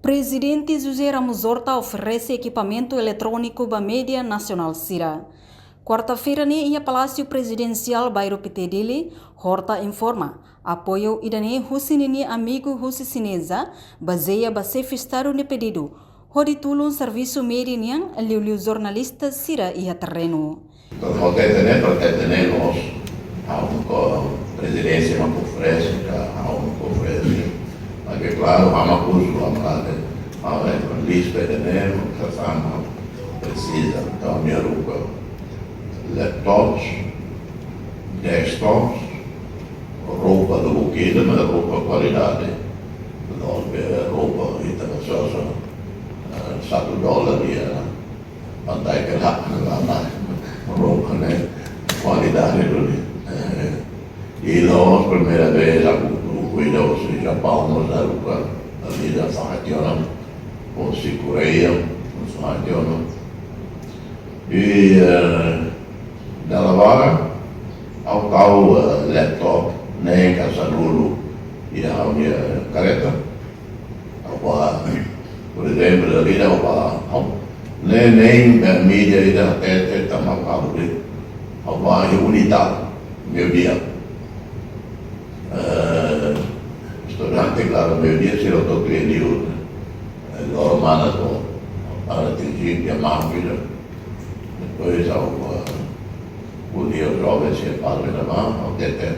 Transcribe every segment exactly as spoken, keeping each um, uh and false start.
Prezidente José Ramos Horta oferese ekipamentu eletróniku ba média nasionál sira. Kuarta-feira ne'e iha Palásiu Prezidensiál Bairro Pité Dili, Horta informa, apoiu ida-ne'e husi ninia amigu husi Xineza, bazeia ba Xefe Estadu nia pedidu, hodi tulun servisu média nian, liuliu jornalista sira iha terrenu. Entaun, ha'u hatete ne'e, para hatete ne'e mós, ha'u nunka prezidénsia mak oferese, ka ha'u nunka oferese. Mas é klaru, ha'u mak husu, ha'u mak hatete, ha'u iha lista ida-ne'e, mak sasán mak presiza. Entaun, ami haruka laptops, desktops, roupa lubuk ida, mas roupa kualidade. Loos, be roupa ita-boot sosa, eh, satu dolar iha pantai ke la, la, la, roupa ne'e kualidade duni. Eh, i loos, primeira vez, ha'u, ha'u, ha'u ida husi Japaun, mós haruka, a vida fahationa, husi Koreia, mós fahationa. I, eh, dala barak, ha'u tau, eh, laptop, ne'e ka sanulu, iha ha'u-nia kareta. Ha'u bá, por ezemplu, dala ida ha'u bá, ha'u, ne'e, ne'e, eh, média ida hatete, tanba ha'u bá, ha'u bá iha Unital, meiudia. Eh, estudante, klaru, meiudia sira hotu tuir liur, eh, loron manas, para atinji nia mampu ida. Depois ha'u, eh, hodi joven sira para ida bá, ha'u hatete,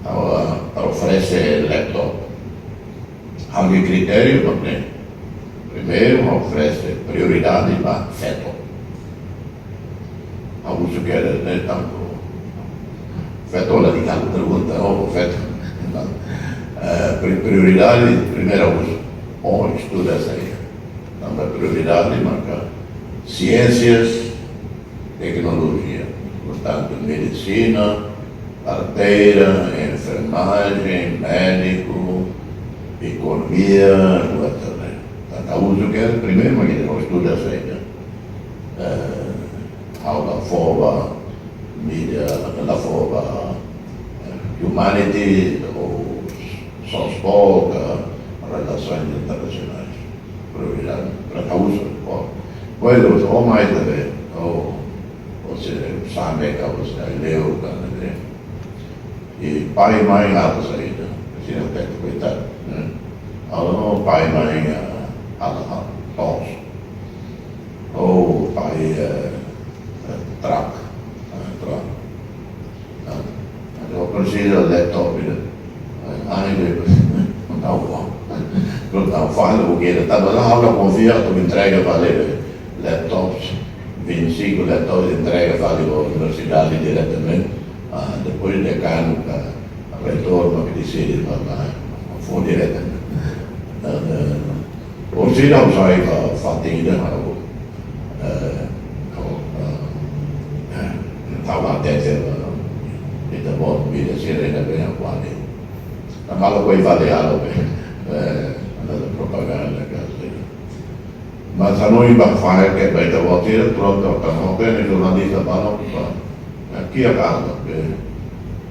ha'u, eh, oferese laptop. Ha'u-nia kritériu mak ne'e. Primeiru, ha'u oferese prioridade ba feto. Ha'u husu katak ne'e tanba feto la di'ak, pergunta, oh, feto. Eh, pri-, prioridade, primeiru ha'u husu, oh, estuda saida. Tanba prioridade maka siénsias, teknolojia. Portantu, medisina, parteira, enfermajen, médiku, ekonomia, whatever. Tanba ha'u husu katak primeiru mak ita estuda saida. Eh, ha'u la fó ba média, la fó ba, eh, humanities ou soft law, relações internacionais. Prioridade para ha'u husu, ó. Pois, ó, mais também, ó, ó, se sabe que você é leu, tá, né? I pai i mai halo saida, sira hatete koitadu, ne'e? Halo pai i mai, ah, halo, halo, to'os. Ou pai, eh, eh, truck, eh, truck. Ah, entaun presiza laptop ida. Ah, ida, entaun, entaun fali, porque ita tava lá, ha'u la konfia, atu entrega fali laptops, vinte e cinco laptops entrega fali ba universidade diretamente. Ah, depois dekanu ka reitór mak deside ba, ba, fó diretamente. Ah, eh, ohin sira ha'u sai ba fatin ida, ha'u, eh, ha'u, eh, ha'u hatete, eh, ita-boot média sira ne'ebé ha'u ko'alia. Tanba ha'u ko'alia fali halo be, eh, anda propaganda, ka, sei. Mas ha'u hanoin ba fahe ke ba ita-boot sira, prontu, tanba hotu ne'e jornalista balu, ba, kiak anda, be.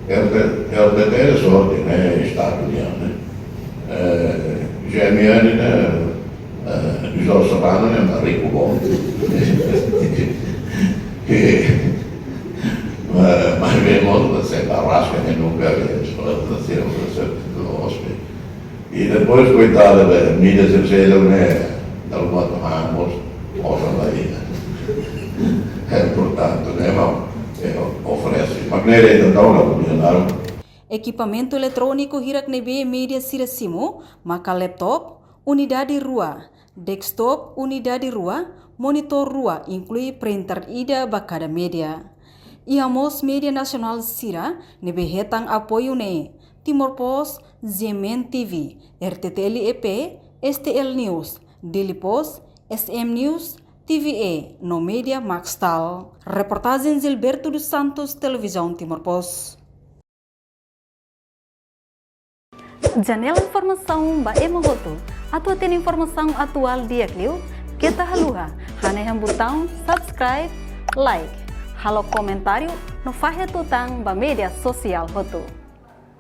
R T, R T T L sorte, ne'e, Estadu nian, ne'e? Eh, G M N ne'e, eh, Jorge Serrano ne'e, mak riku boot. Mas, mas mesmu, se la rasga, ne'e, nunka, eh, se la, se la, se la, se la, I depois, koitadu, be, mídia sosiál ne'e, dala barak hamos, osa la iha. Eh, portantu, ne'e, mak, eh, oferese. Mak ne'e, entaun, la komunidade. Ekipamentu eletróniku hirak ne'ebé média sira simu, maka laptop, unidade rua, desktop, unidade rua, monitór rua, inklui printer ida ba kada média. Iha mós média nasionál sira ne'ebé hetan apoiu ne'e, Timor Post, G M N T V, R T T L E P, S T L News, Dili Post, S M News, T V E, no média Maxtal. Reportajen Gilberto dos Santos, Televizaun Timor Post. Janela informasaun ba ema hotu. Atu hatene informasaun atuál di'ak liu, keta haluha hanehan butaun subscribe, like, halo komentáriu, no fahe tutan ba média sosiál hotu.